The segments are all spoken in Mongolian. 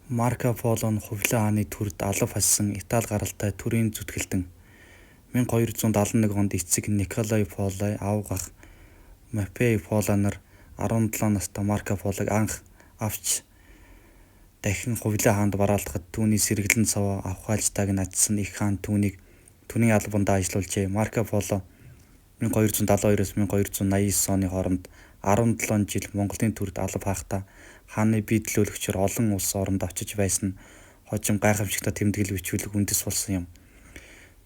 Марко Поло нь Хубилай хааны төрд алба хассан Итали гаралтай төрийн зүтгэлтэн. 1271 онд эцэг Никколо Поло, авга ах Маффео Поло нар 17 настай Марко Полог анх авч дахин Хубилай хаанд бараалдахад түүний сэргэлэн цаваа авхаалждааг нь ажсан их хаан түүнийг түүний албандаа ажилуулжээ. Марко Поло 1272-оос 1289 оны хооронд 17 жил Монголын төрд алба хахдаа хааны бие төлөөлөгчөөр олон улс оронд очиж байсан нь хожим гайхамшигтай тэмдэглэл бичүүлэх үндэс болсон юм.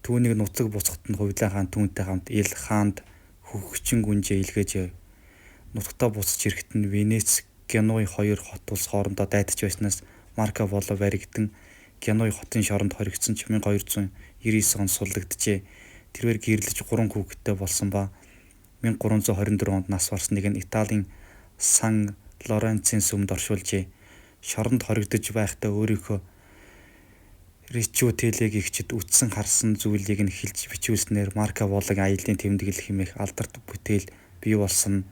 Түүнийг нутаг буцахад нь Хубилай хаан түүнтэй хамт Ил хаанд хөхчин гүнжээ илгээж байв. Нутагтаа буцаж ирэхэд нь Венец, Генуя хоёр хот улс хоорондоо дайтаж байснаас Марко Поло баригдан Генуя хотын шоронд хоригдсон ч 1299 онд суллагджээ. Тэрээр гэрлэж гурван хүүхэдтэй болсон ба 1324 онд нас барсныг нь Италийн Сан Лоренцын сүмд оршуулжээ. Шоронд хоригдож байхдаа өөрийнхөө Риччутеллиг эгчид үтсэн харсан зүйлийг нь хэлж бичүүлснээр Марко Пологийн аяллын тэмдэглэл хэмээх алдарт бүтээл бий болсон нь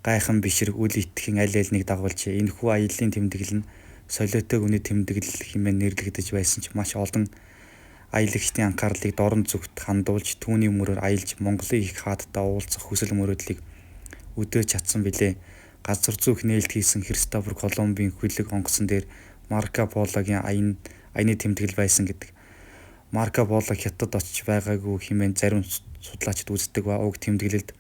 гайхан бишрэх үл итгэхийн аль альнийг дагуулжээ. Энэхүү аяллын тэмдэглэл нь солиотой хүний тэмдэглэл хэмээн нэрлэгдэж байсан ч маш олон аялагчдын анхаарлыг дорнод зүгт хандуулж түүний мөрөөр аялж Монголын их хаадтай уулзах хүсэл мөрөөдлийг өдөөж чадсан билээ. Газар зүйх нээлт хийсэн Христофор Колумбын хөлөг онгоцон дээр Марко Пологийн аяны тэмдэглэл байсан гэдэг. Марко Поло Хятад очиж байгаагүй хэмээн зарим судлаачид үздэг ба уг тэмдэглэлд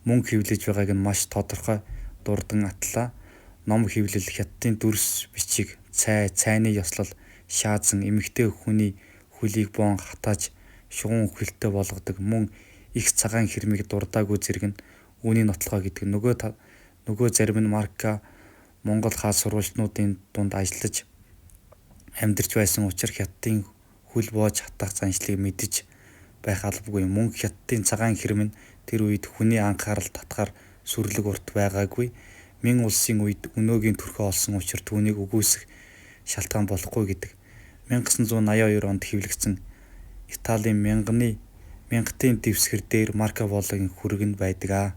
мөнгө хэвлэж байгааг нь маш тодорхой дурдан атлаа. Ном хэвлэл, Хятадын дүрс бичиг, цай, цайны ёслол, шаазан, эмэгтэй хүний хөлийг боон хатааж шугуун үхэлтэй болгодог мөн их цагаан хэрмийг дурдаагүй зэрэг нь үүний нотлохоо гэдэг. Нөгөө зарим нь Марко Монгол хаа сурвалжнуудын дунд ажиллаж амьдарч байсан учир Хятадын хөл боож хатаах заншлыг мэдэж байх албагүй. Мөн Хятадын цагаан хэрм нь тэр үед хүний анхаарал татахаар сүрлэг урт байгаагүй. Мин улсын үед өнөөгийн төрхөө олсон учир түүнийг үгүйсгэх шалтгаан болохгүй гэдэг. 1982 онд хэвлэгдсэн Италийн мянгатын дэвсгэр дээр Марко Пологийн хөрөг нь байдаг.